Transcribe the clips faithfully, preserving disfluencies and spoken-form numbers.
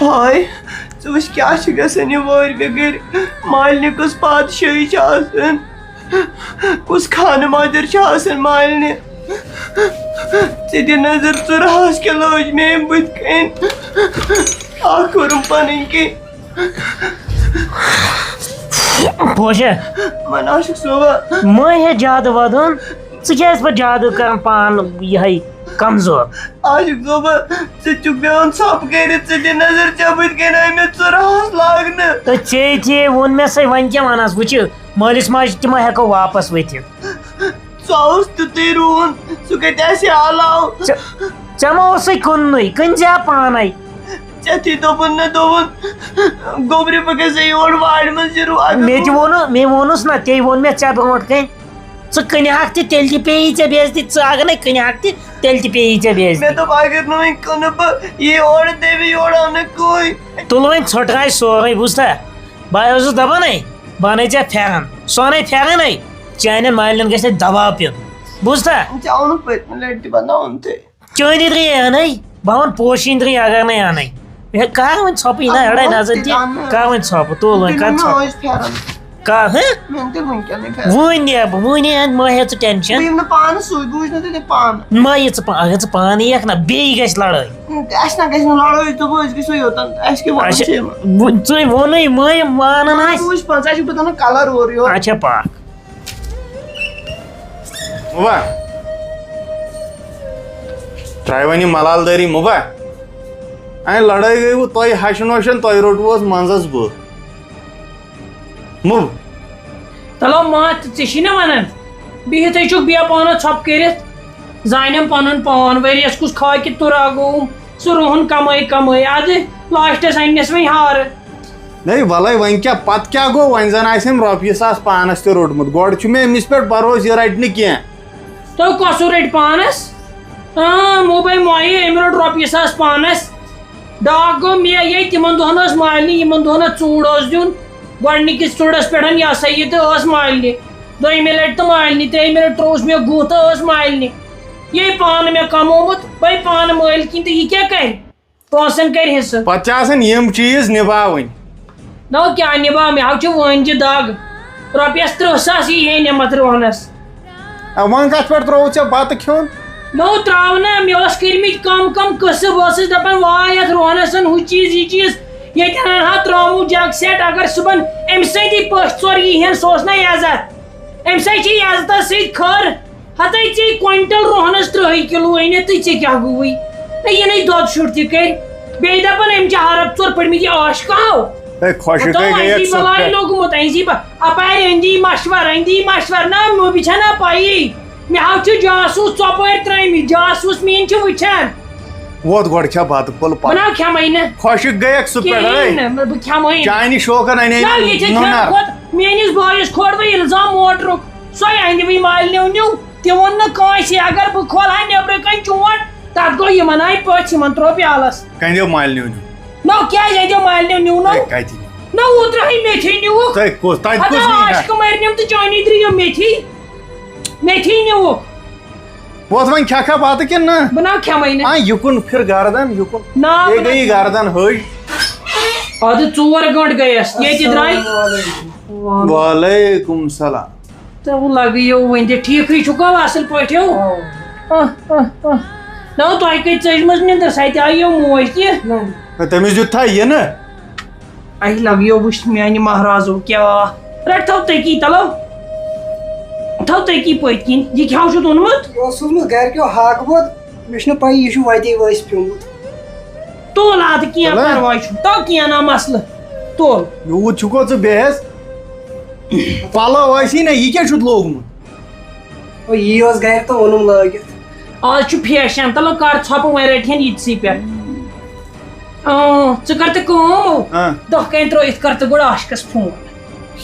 ہاے، ژٕ وٕچھ کیٛاہ چھِ گژھان یہِ وٲرۍ بٮ۪گٕرۍ۔ مالنہِ کُس پادشٲہی چھِ آسان، کُس خانہٕ مادر چھِ آسان مالنہِ۔ ژٕ دِ نظر، ژٕ رہس کیٛاہ لٲج مےٚ أمۍ بٕتھِ کَنۍ۔ اکھ کوٚرُم پنٕنۍ کِنۍ۔ پوشہ۔ وَن عاشق صٲبہ۔ مہ ہے زیادٕ ودُن۔ ژٕ کیٛازِ پتہٕ زیادٕ کران پان یِہے کمزور؟ عاشق صٲبہ، ژٕ چھُکھ مےٚ اوٚن ژھۄپہٕ کٔرِتھ، ژٕ دِ نظر ژےٚ بٕتھِ کَنۍ آے مےٚ ژٕ رہس لاگنہٕ۔ تہٕ ژےٚ تہِ ووٚن مےٚ سُے، وۄنۍ کیٛاہ وَنس؟ وٕچھِ، مٲلِس ماجہِ تہِ ما ہٮ۪کو واپس ؤتھِتھ؟ سُہ اوس تیُتُے روٗن، سُہ کَتہِ آسہِ ہا علاوٕ؟ ژےٚ، ژےٚ ما اوسُے کٕننُے؟ کٕنۍ زِ ہا پانے۔ ژےٚ تہِ دوٚپُن نہ، دوٚپُن، گوٚبرِ، بہٕ گژھٕ یور وارِ منٛز یہِ روزٕ۔ مےٚ تہِ ووٚنُ، مےٚ ووٚنُس نہ، ژےٚ ووٚن مےٚ ژےٚ برونٛٹھ کَنہِ۔ ژٕ کٕنہِ ہاکھ تہِ، تیٚلہِ تہِ پیٚیی ژےٚ بے عزتی۔ ژٕ اگر نَے کٕنہِ ہاکھ تہِ، تیٚلہِ تہِ پیٚیی ژےٚ بے عزتی۔ مےٚ دوٚپ، اگر نہٕ وۄنۍ کٕنہٕ بہٕ یہِ اورٕ، تٔمۍ یورٕ اَنہٕ کٕہٕنۍ۔ تُل وۄنۍ ژھۄٹراے سورُے، بوٗزتھا؟ بہٕ اوسُس دَپان ہے، بہٕ اَنَے ژےٚ پھٮ۪رَن، سُہ اَنَے پھٮ۪رَنَے۔ چانٮ۪ن مالٮ۪ن گژھِ نہٕ دَباو پیوٚن، بوٗزتھا؟ ژےٚ آونُکھ پٔتمہِ لَٹہِ تہِ بَناوُن تہِ۔ چٲنی درٛے اَنَے، بہٕ وَنہٕ پوشی درٛے اگر نَے اَنَے۔ ہے، کَر وۄنۍ ژھۄپہٕ، یہِ نہ اَدٕ اَڑَے وۄنۍ نظر تہِ دِ، اَنہٕ۔ کَر وۄنۍ ژھۄپہٕ، تُل وۄنۍ تُلِو کَر نہٕ ژھۄپہٕ۔ أسۍ پھٮ۪رَن۔ کَر، ہہ؟ مےٚ تہِ وٕنکٮ۪نٕے پھٮ۪رَن۔ وٕنۍ نِیَے بہٕ، وٕنۍ اَن، مہ ہےٚ ژٕ ٹٮ۪نشَن۔ بہٕ یِمہٕ نہٕ پانہٕ سۭتۍ، بوٗز نہ تیٚلہِ پانہٕ۔ مہ یہِ ژٕ پا-، اگر ژٕ پانہٕ یِکھ نہ، بیٚیہِ گژھِ لڑٲے۔ اَسہِ نہ گژھِ نہٕ لڑٲے تہٕ بہٕ، أسۍ گژھو یوٚتَن، اَسہِ کیٛاہ وَنان اچھا، چھِ یِمَن؟ وۄنۍ ژٕے ووٚنُے، مہ یہِ مانان آسہِ۔ بوٗز پانٛژھ، اَسہِ چھُ پَتہٕ اَنُن colour اورٕ یورٕ۔ اچھا پاک۔ مُبا، ترٛاے وۄنۍ یہِ ملال دٲری مُبا۔ اَمہِ لڑٲے گٔیوٕ تۄہہِ ہَشن وَشن، تۄہہِ روٚٹوُس منٛزس بہٕ۔ مُب۔ تلو ما تہٕ ژےٚ چھی نہ ونان، بِہِتھٕے چھُکھ بیٚیہِ پانس ژھۄپہٕ کٔرِتھ۔ زانٮ۪م پنُن پان، ؤریس کُس خاکہِ تُرا گوٚوُم، سُہ روہن کمٲے کمٲے، ادٕ لاسٹس اننس وۄنۍ ہارٕ۔ ہے، ولے وۄنۍ کیٛاہ، پتہٕ کیٛاہ گوٚو؟ وۄنۍ زن آسہِ أمۍ رۄپیہِ ساس پانس تہِ روٚٹمُت، گۄڈٕ چھُ مےٚ أمِس پٮ۪ٹھ بھروسہٕ، یہِ رٹہِ نہٕ کینٛہہ۔ تۄہہِ کۄسُر رٔٹۍ پانس؟ اۭں، مو بے مۄیہِ، أمۍ روٚٹ رۄپیہِ ساس پانس۔ ڈاکھ گوٚو مےٚ، یے تِمن دۄہن ٲس مالنہِ، یِمن دۄہن اتھ ژوٗر اوس دیُن۔ گۄڈٕنِکِس ژوٗرس پٮ۪ٹھ یہِ ہسا یہِ تہٕ ٲس مالنہِ۔ دوٚیمہِ لٹہِ تہٕ مالنہِ، ترٛیٚیمہِ لٹہِ ترٛووُس مےٚ گُہہ تہٕ ٲس مالنہِ۔ یے پانہٕ مےٚ کمومُت، بے پانہٕ مٲلۍ کِنۍ تہٕ یہِ کیٛاہ کرِ؟ پونٛسن کرِ حصہٕ۔ پتہٕ چھِ آسان یِم چیٖز نِباوٕنۍ۔ نو کیٛاہ نِباو؟ مےٚ ہاو چھِ وٲنجہِ دگ۔ رۄپیس ترٕٛہ ساس یی ہے نعمت روہنس۔ اے، وۄنۍ کتھ پٮ۪ٹھ ترٛووُتھ ژےٚ بتہٕ کھیوٚن؟ نو ترٛاو نہ، مےٚ اوس کٔرمٕتۍ کم کم قٕصہٕ، بہٕ اوسُس دپان واے اتھ روہنس ہُہ چیٖز یہِ چیٖز، ییٚتٮ۪ن انہٕ ہا ترٛاموٗ جگ سیٹ، اگر صُبحن أمۍ سٕنٛدی پٔژھۍ ژور یی ہن، سُہ اوس نہ عزت۔ أمۍ سٕے چھِ عزتس سۭتۍ خٲر۔ ہتے ژےٚ کوینٹل روہنس ترٕٛہے کِلوٗ أنِتھ تہٕ ژےٚ کیٛاہ گوٚوُے؟ ہے، یہِ نَے دۄد شُر تہِ کٔرۍ۔ بیٚیہِ دَپان أمۍ چھِ عرب ژور پٔرمٕتۍ، یہِ عاشقہٕ ہاو۔ ہے، خۄشِک ہتو گٔے گٔیَکھ أنٛدی سُہ بَلاے پٮ۪ٹھ۔ لوٚگمُت، أنٛزی بہ-، اَپارِ أنٛدی مَشوَر، أنٛدی مَشوَر۔ نہ، مےٚ چھَنہ پَیی۔ مےٚ ہاو چھِ جاسوٗس ژۄپٲرۍ ترٛٲمٕتۍ، جاسوٗس میٛٲنۍ چھِ وٕچھان۔ ووت گۄڈٕ کھےٚ بَتہٕ پھوٚل پَتہٕ۔ بہٕ نہ کھٮ۪مَے نہٕ۔ خۄشِک گٔیَکھ سُہ پٮ۪ٹھ، کِہیٖنۍ ہے۔ نہٕ، بہٕ کھٮ۪مَے نہٕ۔ چانہِ شوقَن اَنے نہ، یہِ چھِ مُنَر۔ کھٮ۪مہٕ کھۄتہٕ میٛٲنِس بٲیِس کھولوٕ اِلزام موٹرُک۔ سۄے اَنہِ وٕنۍ مالنیو نیوٗ۔ تہِ ووٚن نہٕ کٲنٛسہِ، اگر بہٕ کھولہٕ ہا نیٚبرٕ کَنۍ چونٛٹھ، تَتھ گوٚو یِمَن آیہِ پٔژھۍ، یِمَن ترٛوو پیالَس۔ کَنہِ دیو مالنیو نیوٗ؟ نو کیٛازِ اَتہِ دیو مالنیو نیوٗ نو؟ ہے، کَتہِ نیوٗ؟ نو اوترٕ ہَے میٚتھی نیوٗکھ۔ تۄہہِ کُس، تَتہِ کُس ہتا نیوٗ؟ عاشقہٕ مَرنِم تہٕ چٲنی درٛیو میٚتھی۔ میٚتھی نیوٗکھ۔ ووت وۄنۍ کھٮ۪کھا بَتہٕ کِنہٕ نہ؟ بہٕ نہ کھٮ۪مَے نہٕ۔ آ، یہِ کُن پھِر گردن، یہِ کُن۔ نا، یے بہٕ نہ گٔیی کھٮ۪مَے۔ گردن ۂج۔ اَدٕ ژور گٲنٛٹہٕ گٔیَس، ییٚتہِ درٛاے۔ السلام علیکم۔ وعلیکم السلام۔ تہٕ وۄنۍ لگیو وۄنۍ تہِ ٹھیٖکھٕے چھُکھا اَصٕل پٲٹھۍ ہو؟ آ۔ آہ، آہ، آہ۔ نہ، تۄہہِ کَتہِ ژٔجمٕژ نِندٕر؟ سۄ تہِ آیو موج تہِ۔ نہ۔ ہے، تٔمِس دیُت تھا یہِ نہٕ؟ اَسہِ لگیو وٕچھ میٛانہِ مہرازو کیٛاہ۔ رَٹھ تھاو تٔکی تَلو۔ تھاو تٔکی پٔتۍ کِنۍ۔ یہِ کیٛاہ چھُتھ اوٚنمُت؟ یہِ اوس سوٗزمُت گرِکیو ہاکہٕ بوٚد۔ مےٚ چھُنہٕ پَیی یہِ چھُ وَتے وٲسۍ پیوٚمُت۔ تُل اَدٕ کینٛہہ تُلہٕ؟ پَرواے چھُنہٕ۔ تو کینٛہہ نہ مسلہٕ۔ تُل۔ یوٗت چھُکھو ژٕ بے حیس؟ پَلو ٲسی نہ، یہِ کیٛاہ چھُتھ لوگمُت؟ او، یی اوس گرِ تہٕ اوٚنُم لٲگِتھ۔ آز چھُ فیشن، تَلہٕ کر ژھۄپہٕ، وۄنۍ رَٹہِ ہن یِتسٕے پٮ۪ٹھ۔ اۭں، ژٕ کر تہٕ کٲم، ہاں۔ دۄہ کَنۍ ترٲوِتھ کر تہٕ گۄڈٕ عاشقس فون۔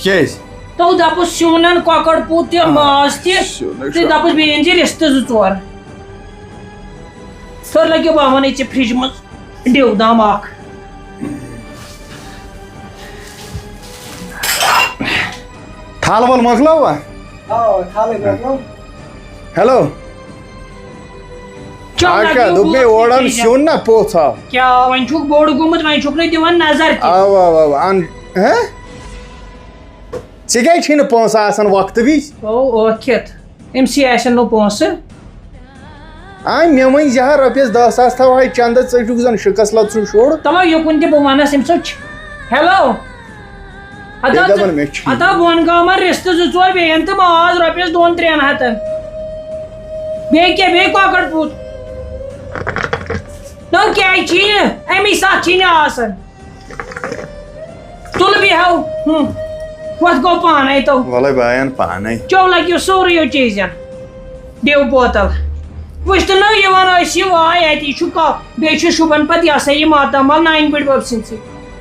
کیٛازِ؟ تو دَپُس سیُن اَن، کۄکر پوٗت تہِ، آ، ماز تہِ، سیُن ہے تہٕ چھُ۔ دَپُس بیٚیہِ أنۍ زِ رِستہٕ زٕ ژور۔ پھر لَگیو بہٕ وَنَے ژےٚ فرجہِ منٛز ڈیو دام اکھ۔ تھل ول مۄکلٲوا؟ آ، کھالے مۄکلو۔ ہیلو۔ چل، آ، لگیو کیٛاہ دوٚپ مےٚ، بوز اورٕ اَن کیٛاہ۔ سیُن نا پوٚژھ آو۔ کیٛاہ، وۄنۍ چھُکھ بوٚڑ گوٚمُت، وۄنۍ چھُکھ نہٕ دِوان نظر تہِ۔ اَوا، اَوا، اَوا، اَن، ہہ؟ ژےٚ کیٛازِ چھے نہٕ پونٛسہٕ آسان وقتہٕ وِزِ؟ او، ٲکھِتھ۔ أمۍ سٕے آسن نہٕ پونٛسہٕ۔ آ، مےٚ وۄنۍ زِ ہا رۄپیَس دَہ ساس تھاوہاے چندٕ، ژٕ چھُکھ زَن شِکَس لَژھ سُہ شُر۔ تَوَے یوکُن تہِ بہٕ وَنَس أمۍ سُنٛد چھِ۔ ہیلو۔ ہَتہٕ بیٚیہِ دَپان مےٚ چھُ یہِ۔ ہَتہٕ بۄن گامَن رِستہٕ زٕ ژور بیٚیہِ أنۍ تہٕ ماز رۄپیَس دۄن ترٛٮ۪ن ہَتَن۔ بیٚیہِ کیٛاہ، بیٚیہِ کۄکَر پوٗت۔ نو کیٛازِ چھِ یہِ؟ اَمی ساتہٕ چھِ نہٕ آسان۔ تُل بیٚہو۔ ہُم۔ وۄتھ گوٚو پانے تو۔ وَلَے بہٕ آیَن پانے۔ چو لَگیو سورُے یو چیٖزَن۔ ڈیو بوتل۔ وٕچھ تہٕ نہ یِوان ٲسۍ یہِ واے اَتہِ، یہِ چھُ کا-، بیٚیہِ چھُ شُبَن پَتہٕ یہِ ہسا یہِ ماتامال نانہِ بٕڈبَب سٕنٛدسٕے۔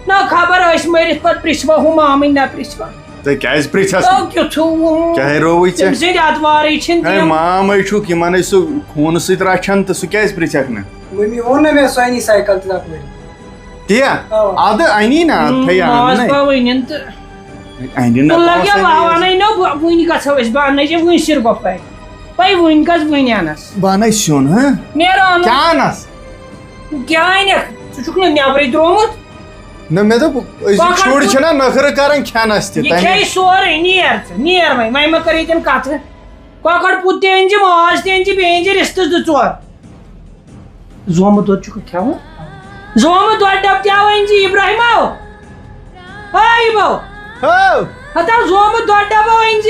نہ خبر ٲسۍ مٔرِتھ پَتہٕ پِرٛژھوا ہُہ مامٕنۍ نہ پِرٛژھوا۔ تُہۍ کیٛازِ پِرٛژھس؟ تو کیُتھ ہُہ؟ کیٛاہ ہے رووُے ژےٚ؟ تٔمۍ سٕنٛدۍ اَتھ وارٕے چھِنہٕ ہے تِم۔ مامے چھُکھ، یِمَنے سُہ خوٗنہٕ سۭتۍ رَچھان تہٕ سُہ کیٛازِ پِرٛژھکھ نہٕ؟ مٔمی ووٚن نہ مےٚ سُہ اَنی سایکل تہِ تَپٲرۍ۔ تی یا؟ اَوا۔ اَدٕ اَنی نا، ہُم، تھٲے اَنُن ماز نے۔ پاوٕنۍ نِن تہٕ اَنہِ نہ تُل لگیا پونٛسہٕ واوان اَنہِ۔ ہے نو، بہٕ وٕنہِ گژھو أسۍ، بہٕ اَنہٕ نَے ژےٚ وٕنہِ سِرگۄفے۔ پَے وٕنہِ گژھ وٕنہِ اَنَس۔ بہٕ اَنَے سیُن، ہہ؟ نیرو اَنو۔ کیٛاہ اَنَس؟ کیٛاہ اَنَکھ؟ ژٕ چھُکھ نہٕ نٮ۪برٕے درٛامُت۔ نہ، مےٚ دوٚپ، أزِکۍ کۄکر شُرۍ کُ-، چھِنہ نٔخرٕ کران کھٮ۪نَس تہِ، یہِ تَمہِ کھیٚیہِ سورُے، نیر ژٕ، نیر وۄنۍ، وۄنۍ مہ کر ییٚتٮ۪ن کَتھٕ۔ کۄکر پوٗت تہِ أنۍ زِ، ماز تہِ أنۍ زِ، بیٚیہِ أنۍ زِ رِستہٕ زٕ ژور۔ زومُت دۄد چھُکھ کھٮ۪وان؟ زومُت دۄد ڈبہٕ تہِ آو أنۍ زِ ابراہیمو۔ ہٲے بو۔ ہو۔ ہتا زومُت دۄد ڈبہٕ أنۍ زِ۔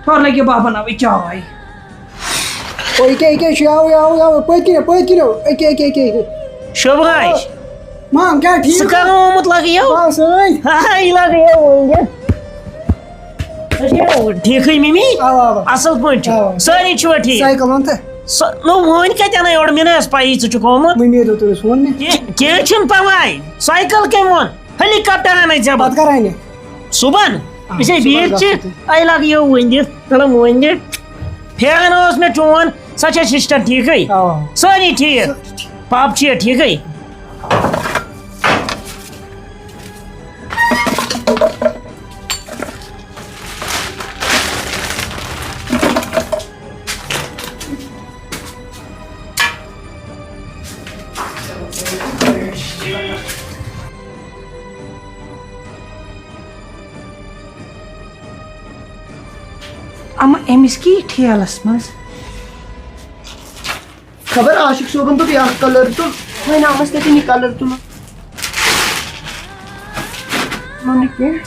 تھوٚر لگہِ بابن اوے چاے۔ او، یہِ کیٛاہ، یہِ کیٛاہ چھُ؟ یاو، یاو، یاو، پٔتۍ کِنۍ، پٔتۍ کِنۍ۔ أکیٛاہ، أکیٛاہ، أکیٛاہ، أکیٛاہ۔ شوبراج۔ مام، کیٛاہ ٹھیٖک؟ ژٕ کر آمُت لگیو؟ بس، أنۍ۔ ہاے، لگیو وۄنۍ۔ ٹھیٖکھٕے مِمی؟ اَوا، اَوا۔ اَصٕل پٲٹھۍ چھُ؟ اَوا۔ سٲری چھِوا ٹھیٖک؟ سایکل وَن تہٕ۔ سۄ، نو، وۄنۍ کَتہِ اَنَے اورٕ؟ مےٚ نہ ٲس پَیی ژٕ چھُکھ آمُت۔ مٔمی دوٚپ تٔمِس ووٚن مےٚ۔ کینٛہہ، کینٛہہ چھُنہٕ پَرواے۔ سایکل کٔمۍ ووٚن؟ ہیلی کاپٹر اَنَے ژےٚ بہٕ۔ پَتہٕ کَر اَنہِ؟ صُبحن؟ آ، یہِ چھے صُبحن بیٖٹھ چھِ۔ گژھو تیٚلہِ۔ اَے لَگیو وۄنۍ دِتھ۔ تَلہٕ وۄنۍ دِ۔ پھیران اوس مےٚ چون، سۄ چھےٚ سِسٹَر ٹھیٖکٕے؟ اَوا۔ سٲری ٹھیٖک؟ سٲری ٹھیٖک۔ پاپہٕ چھُ یہِ ٹھیٖکٕے؟ اما أمِس کی ٹھیلس منٛز؟ خبر عاشق صٲبن دوٚپ یہِ اکھ colour تُل، وۄنۍ آمس تتٮ۪ن یہِ colour تُلُن۔ ووٚن نہٕ کینٛہہ،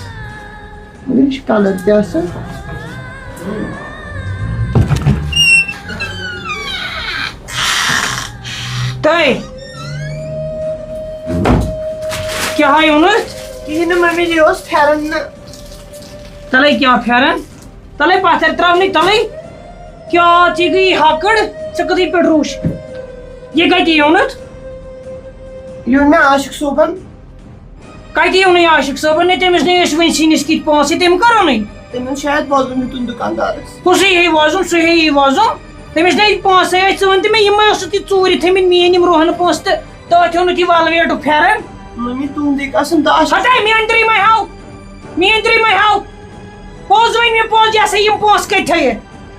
مگر یہِ چھُ colour تہِ اصل۔ تۄہہِ کیٛاہ ہاے اوٚنُتھ؟ کِہیٖنۍ نہٕ مٔمی، یہِ اوس پھٮ۪رن نہٕ۔ تَلَے کیٛاہ پھٮ۪رن؟ تَلَے پَتھَر ترٛاونٕے تَلَے۔ کیٛاہ ژےٚ گٔیی ہَکٕڑ؟ ژےٚ کٕتھٕے پٮ۪ٹھ روٗچھ؟ یہِ کَتہِ اوٚنُتھ؟ یہِ اوٚن مےٚ عاشق صٲبَن۔ کَتہِ اوٚنُے عاشق صٲبَن؟ ہے، تٔمِس نے ٲسۍ وٕنہِ سِنِس کِتھ پونٛسہٕ، تٔمۍ کَرو نَے؟ تٔمۍ اوٚن شاید وۄزُم ہیوٚتُن دُکاندارَس۔ کُسٕے ہے وۄزُم، سُہ ہے یی وۄزُم۔ تٔمِس نے پونٛسَے ٲسۍ، ژٕ وَن تہٕ مےٚ، یِمَے اوسُتھ یہِ ژوٗرِ تھٲمٕتۍ میٛٲنۍ یِم رُہَن پونٛسہٕ تہٕ تٔتھۍ اوٚنُتھ یہِ وَلویٹُک پھٮ۪رَن۔ مٔمی، تُہُنٛدُے قسم، دَہ ہَتاے میٛٲنۍ ترٛیٚیِمَے ہاو، میٛٲنۍ ترٛیٚیِمَے ہاو۔ پوٚز ؤنۍ مےٚ پوٚز، یہِ ہسا یِم پونٛسہٕ کَتہِ تھٲیِتھ؟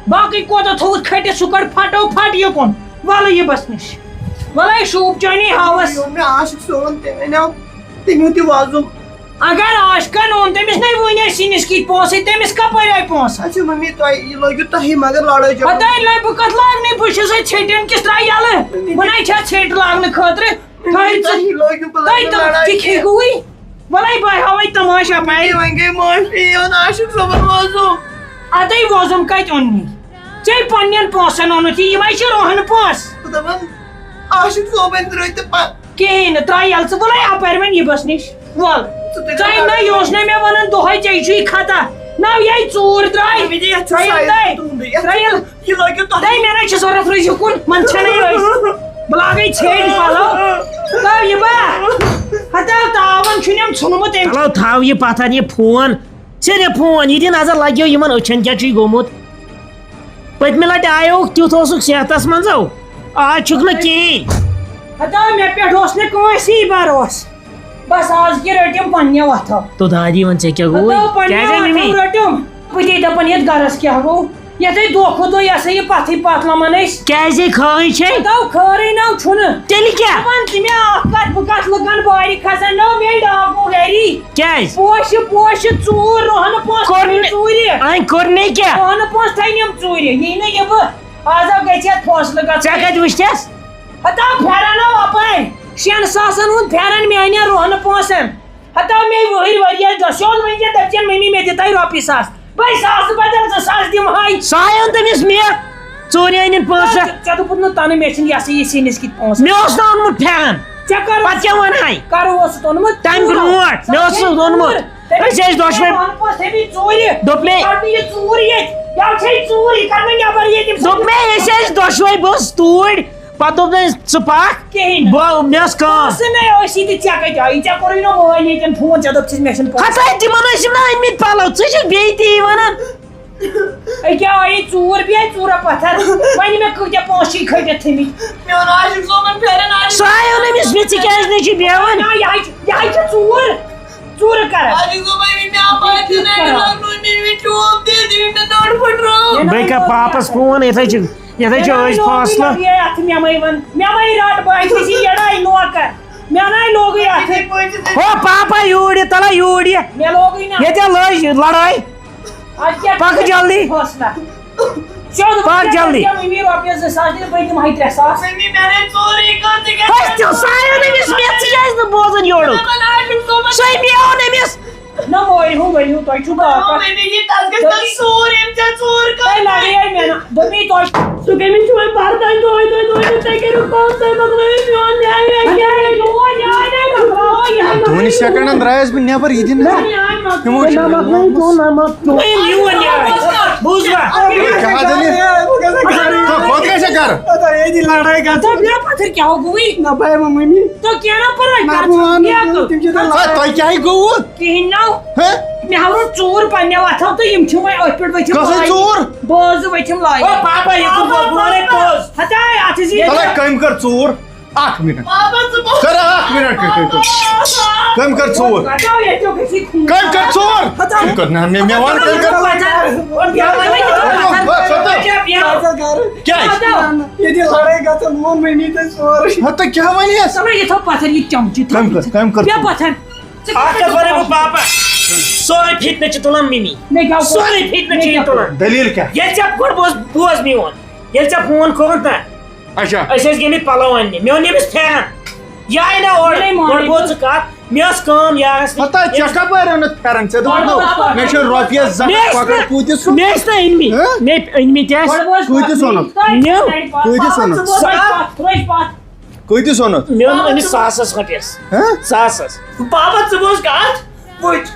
باقٕے کوتاہ تھوٚوُتھ کھٔٹِتھ، سُہ کَڑ پھَٹو پھَٹ یہِ کُن۔ وَلہٕ یہِ بَس نِش۔ وَلَے شوٗب چٲنی ہاوَس۔ یہِ اوٚن مےٚ عاشق صٲبَن، تٔمۍ اَنیو تٔمیُک تہِ وَزُم۔ اگر عاشقَن اوٚن، تٔمِس نے وٕنۍ اَسہِ سِنِس کِتھ پونٛسہٕ، تٔمِس کَپٲرۍ آے پونٛسہٕ؟ اچھا مٔمی، تۄہہِ، یہِ لٲگِو تۄہی مگر لڑٲے جھگڑٕ۔ ہَتاے لَے بہٕ کَتھ لاگنَے، بہٕ چھَسَے ژھیٚٹٮ۪ن کِس ترٛایہِ یَلہٕ۔ بہٕ نَے چھَس ژھیٚٹۍ لاگنہٕ خٲطرٕ۔ تۄہہِ تۄہہِ لٲگِو بہٕ تۄہہِ لَڑٲے۔ تۄہہِ تہِ کھے گوٚوٕے۔ وَلَے بہٕ ہاوَے تماشہٕ اَپٲرۍ۔ وۄنۍ گٔے معٲفی، یہِ اوٚن عاشق صٲبَن وۄزُم۔ اَدَے وۄزُم کَتہِ اوٚن مےٚ؟ ژےٚ پنٛنٮ۪ن پونٛسَن اوٚنُتھ یہِ، یِمَے چھِ رۄہَن پونٛسہٕ۔ بہٕ دَپَن عاشق صٲبَن ترٛٲے تہٕ پَتہٕ۔ کِہیٖنۍ نہٕ، ترٛاو یَلہٕ ژٕ، وَلَے اَپٲرۍ وۄنۍ یہِ بَس نِش۔ وَل۔ ژٕ تہِ ژَے نہ، یہِ اوس نہ مےٚ وَنان دۄہَے، ژےٚ چھُے خطا۔ نہ، یہِ ژوٗر درٛاے۔ مےٚ دِ یَتھ چھُ ترٛٲیِن سایڈَس تۄہہِ۔ تُہُنٛدُے، یَتھ ترٛٲیِن۔ یہِ لٲگِو تۄہہِ۔ تۄہہِ مےٚ نَے چھِ ضوٚرَتھ روزِ یُکُن، منٛد چھَنَے أسۍ۔ بہٕ لاگَے ژھیٚٹۍ پَلو۔ تہٕ یہِ بہٕ۔ ہَتاو تاوَن چھُنہٕ أمۍ ژھُنمُت أمۍ۔ چلو، تھاو یہِ پَتھَر، یہِ فون۔ ژےٚ دِ فون، یہِ دِ نظر، لَگیو یِمَن أچھَن کیٛاہ چھُے گوٚمُت۔ پٔتمہِ لَٹہِ آیوکھ، تیُتھ اوسُکھ صحتَس منٛز، آز چھُکھ نہٕ کِہیٖنۍ۔ ہَتاو، مےٚ پٮ۪ٹھ اوس نہٕ کٲنٛسی بَروسہٕ۔ بَس، آز کہِ رٔٹِم پنٛنہِ وَتھو۔ تو دادی وَن، ژےٚ کیٛاہ گوٚوُے؟ ہَتاو، پنٛنہِ کیٛازِ أنۍ وَتھو مِمی؟ رٔٹِم۔ بہٕ تے دَپان، یَتھ گَرَس کیٛاہ گوٚو؟ یَتھ ہے دۄہ کھۄتہٕ دۄہ، یہِ ہسا یہِ پَتھٕے پَتھ لَمان أسۍ۔ کیٛازِ ہے خٲہٕے چھے؟ خۄداو خٲرٕے ناو چھُنہٕ۔ تیٚلہِ کیٛاہ؟ دَپان ژٕ مےٚ اَکھ کَتھ، بہٕ کَتھ لُکَن بارِ کھسَن ناو، مےٚ ڈاکوٗ گَری۔ کیٛازِ؟ پوشہِ، پوشہِ ژوٗر، رۄہنہٕ پونٛسہٕ کوٚر تھٲیِم نہٕ، ژوٗرِ۔ أمۍ کوٚر نہٕ کیٛاہ؟ رۄہنہٕ پونٛسہٕ تھٲیِم ژوٗرِ۔ یی نہٕ یہِ بہٕ، آز آو گژھِ یَتھ فٲصلہٕ گژھُن۔ ژےٚ کَتہِ وٕچھتھَس؟ ہَتاو پھٮ۪رَن آو اَپٲرۍ، شٮ۪ن ساسَن ہُنٛد پھٮ۪رَن میٛانٮ۪ن رۄہنہٕ پونٛسَن۔ ہتا مے وہر وریا دسیول ونجا دپچن ممی مے دتائی روپی ساس۔ بھائی ساس بدل زٕ ساس دم ہائی۔ سایون تٔمِس مےٚ ژوٗرِ أنِن پونٛسہٕ۔ ژےٚ دوٚپُتھ نہٕ تنہٕ مےٚ چھِنہٕ یہِ ہسا یہِ سِنِس کِتھ پونٛسہٕ۔ مےٚ اوس نہٕ اوٚنمُت پھٮ۪رن۔ ژےٚ کر پتہٕ کیٛاہ وَنہٕ ہاے؟ کر اوسُتھ اوٚنمُت؟ تَمہِ برونٛٹھ۔ مےٚ اوس نہٕ اوٚنمُت۔ أسۍ ٲسۍ دۄشوے۔ پونٛسہٕ تھٲومٕتۍ ژوٗرِ۔ دوٚپ مےٚ۔ کڑ نہٕ یہِ ژوٗر ییٚتہِ۔ یا چھے ژوٗر، یہِ کر مےٚ نٮ۪بر ییٚتہِ۔ دوٚپ مےٚ أسۍ ٲسۍ دۄشوے، بہٕ ٲسٕس توٗرۍ۔ پتہٕ دوٚپ نہٕ أمۍ، "ژٕ پکھ۔" کِہیٖنۍ نہٕ۔ بہٕ، مےٚ ٲس کٲم۔ پونٛسہٕ مےٚ ٲسی تہٕ ژےٚ کَتہِ آیی؟ ژےٚ کوٚرُے نہ مٲلۍ ییٚتٮ۪ن فون، ژےٚ دوٚپتھِس مےٚ چھِنہٕ پونٛسہٕ۔ ہتا تِمن ٲسِم نہ أنۍ مٕتۍ پلو، ژٕ چھُکھ بیٚیہِ تی وَنان۔ أکیٛاہ آیی ژوٗر، بیٚیہِ آیہِ ژوٗرا پتھر۔ وۄنۍ مےٚ کۭتیٛاہ پونٛسہٕ چھِی کھٔٹِتھ تھٲمٕتۍ؟ میون عاشق صٲبُن پھٮ۪رن آیہِ۔ سُہ آیو نہٕ أمِس مےٚ، ژٕ کیٛازِ نہٕ چھِ بیٚہوان؟ نہ، یہِ ہاے چھِ، یہِ ہاے چھِ ژوٗر۔ ژوٗرٕ کران۔ عاشق صٲبن مےٚ آو پتہٕ نہٕ لگنوو، مےٚ مےٚ ٹوپ دِتھ، مےٚ نوٚڑ پھٕٹروو۔ بے کر پاپس فون، یِتھے چھِ یِتھے چھِ أسۍ فٲصلہٕ۔ یے اتھ مےٚ مَے وَن، مےٚ مَے رَٹ، بہٕ أکِس یہِ یَڑاے نوکر۔ مےٚ نَے لوگُے اتھ۔ ہو پاپا یوٗرۍ یہِ، تَلہ یوٗرۍ یہِ۔ مےٚ لوگُے نہ۔ ییٚتہِ لٔج لڑٲے۔ اَدٕ کیٛاہ پَکھ جلدی۔ فٲصلہٕ۔ سیوٚد پَکھ جلدی۔ مٔمی رۄپیَس زٕ ساس دِتھ، بہٕ دِمہٕ ہاے ترٛےٚ ساس۔ مٔمی مےٚ نَے ژورُے کٔر، ژٕ کیٛاہ ہے، تیٚلہِ سایو نہٕ أمِس مےٚ، ژٕ کیٛازِ نہٕ بوزان یورُک؟ دَپان آسہِ صُبحن۔ سُے بیٚہوُن أمِس۔ نہ، مٲرِو، ؤنِو، تۄہہِ چھُو طاقت۔ مٔمی، تَس گژھِ تۄہہِ ژوٗر، أمۍ ژےٚ ژوٗر کٔر۔ تۄہہِ لگے مےٚ نہ، دوٚپمَے تۄہہِ۔ سُہ کٔمِس چھُ وۄنۍ بردان دۄہَے دۄہَے دۄہَے، تُہۍ کٔرِو کٲم، تُہۍ مۄکلٲیِو میون نیٛاے ویٛاے۔ وۄنۍ کیٛاہ کَرٕ؟ یہِ وۄنۍ نیٛاے مۄکلاو، یہِ وۄنۍ دۄن سیکنڈن درٛایس بہٕ نٮ۪بر، یہِ دِنہٕ نہ۔ نیٛاے مۄکلاو۔ تِمو چھُ نہ مۄکلٲیِو، ژٕ نہ مۄکلاو۔ ہے، میون نیٛاے۔ بوٗزوا؟ ہے، کیٛاہ دٔلیٖل؟ تو کوٚت گژھِ گرٕ؟ ییٚتی لڑٲے گژھِ۔ تۄہہِ کیٛاہ پَتھر کیٛاہ ہو گوٚوٕے؟ نہ، بہٕ ہٮ۪مہٕ مٔمی۔ تو کینٛہہ نہ پرواے، نہ، کر بہٕ وَنہٕ کیٛاہ نہٕ، کٔر؟ تِم چھِ تَتھ آ، تۄہہِ کیٛاہ ہے گوٚوٕ؟ کِہیٖنۍ نہٕ۔ ہہ؟ مےٚ ہاوُن ژوٗر پننیو اَتھو تہٕ یِم چھِ وۄنۍ أتھۍ پٮ۪ٹھ ؤتھِم کۄسٕے لایِنہِ۔ ژوٗر؟ بوزٕ ؤتھِم لایِنہِ۔ او پاپا، یہِ کُس گوٚو؟ بہٕ وَنے پوٚز۔ ہتا، اَتھ چھِ یہِ بَلے کٔمۍ کٔر ژوٗر؟ اَکھ مِنٹ۔ پاپا، ژٕ بوز۔ کر اَکھ مِنٹ، کٔمۍ کٔر ژوٗر؟ کٔمۍ کٔر ژوٗر؟ ہتا، ییٚتیو گژھِ یہِ خوٗن۔ کٔمۍ کٔر ژوٗر؟ ہتا۔ کٔمۍ کٔر؟ نہ، مےٚ، مےٚ وَن کٔمۍ کٔر؟ بیٚہہ وَنے کہِ ژٕ پَتھر۔ بیٚہہ، بیٚہہ۔ کیٛازِ؟ ہتا۔ ییٚتہِ لڑٲے گژھان، ووٚن مٔمی تۄہہِ سورُے۔ ہتا، کیٛاہ وَنیس؟ ژٕ وَنے یہِ تھاو پَتھر، یہِ چمچہٕ تھاو کٔمۍ کٔر؟ پَتھر۔ کٔمۍ کٔر؟ بیٚہہ پَتھر۔ ژٕ اکھ کتھ ونے بہٕ پاپا، سورُے فتنہٕ چھِ تُلان مِمی۔ مےٚ کیٛاہ کوٚر؟ سورُے فتنہٕ چھِ مےٚ یہِ کیٛاہ تُلان۔ کوٚر؟ دٔلیٖل کیٛاہ؟ ییٚلہِ ژےٚ گۄڈٕ بوز، بوز میون، ییٚلہِ ژےٚ فون کوٚرُتھ نا، اچھا۔ أسۍ ٲسۍ گٔمٕتۍ پلو اننہِ، مےٚ اوٚن ییٚمِس پھٮ۪رن۔ یہِ آیہِ نا اورٕ، مےٚ مون گۄڈٕ بوز ژٕ کتھ، مےٚ ٲس کٲم یارس نِش۔ ہتا، ژےٚ کپٲرۍ اوٚنُتھ پھٮ۪رن؟ ژےٚ دوٚپُتھ نہٕ، مےٚ چھِ رۄپیس زٕ ہتھ پکڑ، کۭتِس سُہ؟ مےٚ ٲسۍ نا أنمٕتۍ، ہہ؟ مےٚ أنمٕتۍ ٲسۍ۔ گۄڈٕ بوز کۭتِس اوٚنُتھ؟ مےٚ؟ کۭتِس اوٚنُتھ؟ تھوڑا پتھ، تھوڑا پتھ۔ کۭتِس اوٚنُتھ؟ مےٚ اوٚن أمِس ساسَس رۄپیَس۔ ہہ؟ ساسَس۔ بابا، ژٕ بوز کَتھ؟ وٕچھ،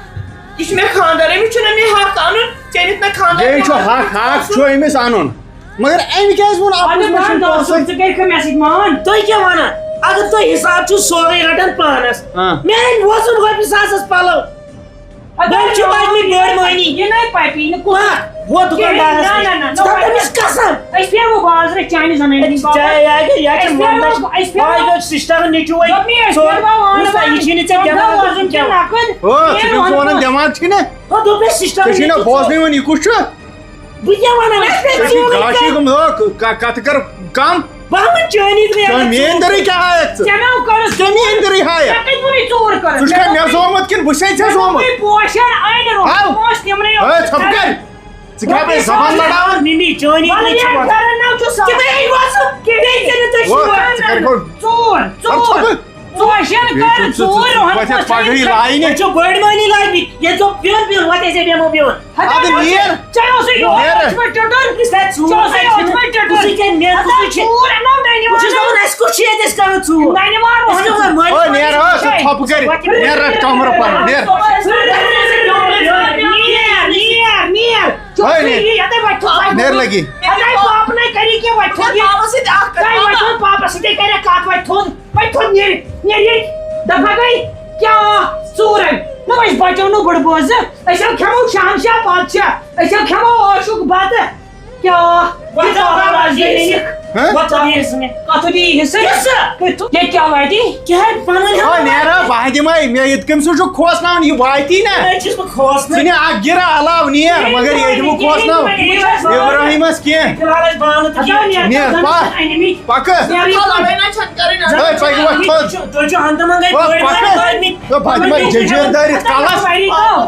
یہِ چھُ مےٚ خانٛدار، أمِس چھُنہٕ مےٚ حق اَنُن، ژےٚ أنِتھ نہ خانٛدار، یے چھُ مےٚ حق، حق چھُ أمِس اَنُن۔ مگر أمۍ کیٛازِ ووٚن اَپُز مےٚ چھُنہٕ پونٛسَے؟ ژٕ کَرِ کھا مےٚ سۭتۍ مان؟ تُہۍ کیٛاہ وَنان؟ اگر تُہۍ حِساب چھُو سورُے رَٹان پانَس، ہاں۔ مےٚ أنۍ وۄزُم رۄپیہِ ساسَس پَلو۔ وۄنۍ چھِ وۄنۍ مےٚ بٔڑ مٔہنی۔ یہِ نَے پَپی نہٕ کُس۔ پَکھ، ووت دُکاندارَس نِش۔ نہ، نہ، نہ، ژٕ کَتھ تٔمِس قسم۔ أسۍ پھیرو بازرٕ چانہِ زَنانہِ أسۍ ہُنٛد باپَتھ۔ چاے آے گٔے، یا چھِ أسۍ پھیرو، مۄمبَس۔ أسۍ پھیرو۔ باے گٔے سِسٹَرَن نیٚچوٗ وۄنۍ۔ دوٚپمَے أسۍ ژور۔ پھیرو وَن وُچھ سا، یہِ وۄنۍ۔ چھِی نہٕ ژےٚ دٮ۪ماغ وۄزُم کینٛہہ۔ نَقٕد۔ او، ژٕ کیٛاہ چھُکھ وَنان وَنان؟ دٮ۪ماغ چھِی نہ؟ ہُہ دوٚپ مےٚ سِسٹَرَن ژےٚ چھِی نہ نیٚچوٗ بوزنٕے ژور۔ وۄنۍ، یہِ کُس چھُ؟ بہٕ کیٛاہ وَنہٕ؟ مےٚ چھِ ژےٚ چھِی ژوٗرٕے گاشٕے کٔر۔ گٔمٕژ، او، ک-، ک-، کَتھٕ کَر کَم۔ بہٕ ہا وَنہٕ چٲنی ترٛیٚیَن چٲنۍ میٛٲنۍ دٔرٕے کیٛاہ ہایَکھ ژٕ؟ ژےٚ مےٚ اوٚن کٔرٕس۔ ژےٚ میٛٲنۍ دٔرٕے ہایَکھ۔ ژےٚ کَتہِ ووٚنُے ژوٗر کٔرٕس؟ ژٕ چھُکھا مےٚ زومُت کِنہٕ بہٕ چھُسَے ژےٚ زومُت؟ مےٚ پوشَن أنۍ رۄپیہِ ہاو۔ پانٛژھ تِمنٕے یوت۔ ہے، ژھۄپہٕ کَر۔ ژٕ کیٛاہ بیٚیہِ زبان لڑاوان؟ مِمی، چٲنی وَلہٕ تہِ چھِ یہِ وَنان۔ گَرَن ناو چھُ سَتھ۔ تِمَے أنۍ وَسُن۔ بیٚیہِ کٔرِو تُہۍ او، شور۔ ژٕ کَرِ گۄڈٕ ژوٗر، ژوٗر۔ ژوٗر۔ ژٕ، ژٕ، ژٕ، ژٕ، پَگہٕے لاینہِ۔ تۄہہِ چھو بٔڑ مٔہنی لاگنی۔ ییٚلہِ ژٕ بیوٚن بیوٚن وۄتھ، أسۍ ہے بیٚہمو بیوٚن۔ ہتا، ژےٚ اوسُے یوت نیرٕ۔ پٮ۪ٹھ ٹُٹُن۔ یہِ چھِ تَتہِ ژوٗر۔ ژےٚ اوسُے یوت پٮ۪ٹھ ٹُٹُن۔ کُسٕے ژےٚ مےٚ، ہتا، کُسٕے چھِ؟ ژوٗر اَنو نَنہِ بہٕ چھُس وارٕ۔ دَپان، اَسہِ کُس چھُ ییٚتہِ أسۍ کَران ژوٗر؟ نَنہِ وارٕ أسۍ کَرو مٲلِس او، نیر، ماجہِ او، ژٕ چھَے۔ ژھۄپہٕ کٔرِتھ۔ نیر، رَٹ کَمرٕ پَنُن، نیر۔ نیر، نیر، نیر۔ چُپ ہے، کٔرِو نیر۔ یہِ، یَتَے وۄتھِ تھوٚد۔ نیر لَگی۔ ہَتَے پاپہٕ نَے کَری کینٛہہ، وۄتھِ تھوٚد یہِ۔ بابَس سۭتۍ اَکھ کَتھ، تۄہہِ بابا۔ وۄتھِ تھوٚد پاپَس سۭتۍ کَرِ کَتھ، وۄتھِ تھوٚد۔ وۄنۍ تھوٚد نیرِ، نیرِ ییٚتہِ۔ دَپہٕ ہا گٔے، کیٛاہ ژوٗرَے؟ نہ، أسۍ بَچو نہٕ بٕڈٕ بوزٕ۔ أسۍ ہا کھٮ۪مو شہنشاہ بادشاہ۔ أسۍ ہا کھٮ۪مو عٲشوٗک بَتہٕ۔ کیٛاہ؟ یہِ وۄتھ ژاو بابا، آز یہِ یہِ۔ ہہ؟ وۄنۍ ژٕ دِ حصہٕ مےٚ۔ کَتھ دِیہِ حصہٕ؟ حصہٕ؟ تُہۍ تُہ-، یہِ کیٛاہ وَنہِ؟ کیٛاہ وَنان؟ آ، نیرا، بہٕ ہا دِمے، مےٚ یِتھ کٔنۍ سُہ چھُ کھوژناوان، یہِ واتی نہ۔ أسۍ چھِس بہٕ کھوژناوان۔ ژٕ نہِ اکھ گِرا علاوٕ نیر، مگر ییٚتہِ بہٕ کھوژناو ابراہیمس کینٛہہ۔ فِلحال ٲسۍ بانہٕ تہٕ ہتا نیر، نیر، پکھ۔ پکہٕ۔ نیر، یہِ لڑٲے نہ چھَنہٕ کَرٕنۍ۔ ہے، پکہٕ وۄتھ، پکھ۔ تُہۍ چھِو ہنٛگتہٕ منٛگَے پکھ، پٲٹھۍ پکہٕ۔ وٲتمٕتۍ۔ تہٕ بہٕ دِمے جٔجیٖر دٲرِتھ کَلَس۔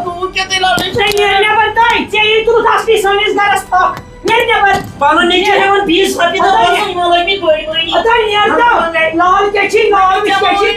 تُہۍ کیٛاہ تُہۍ لڑٲے چھِو؟ ژےٚ نیر نٮ۪بر تانۍ، ژےٚ یی ترُتھ اَصلی سٲنِس گَرَس پکھ۔ نیر نٮ۪بر۔ پَنُن نیٚچوٗ ہٮ۪وان بیٚیِس رۄپیہِ دَہ، اَدٕ اوس نیر۔ یِمو لٲگمٕتۍ بٔڑۍ بٔڑۍ۔ اَدٕ نیر تہٕ۔ لال کیٛاہ چھِ، لال کیٛاہ چھِ؟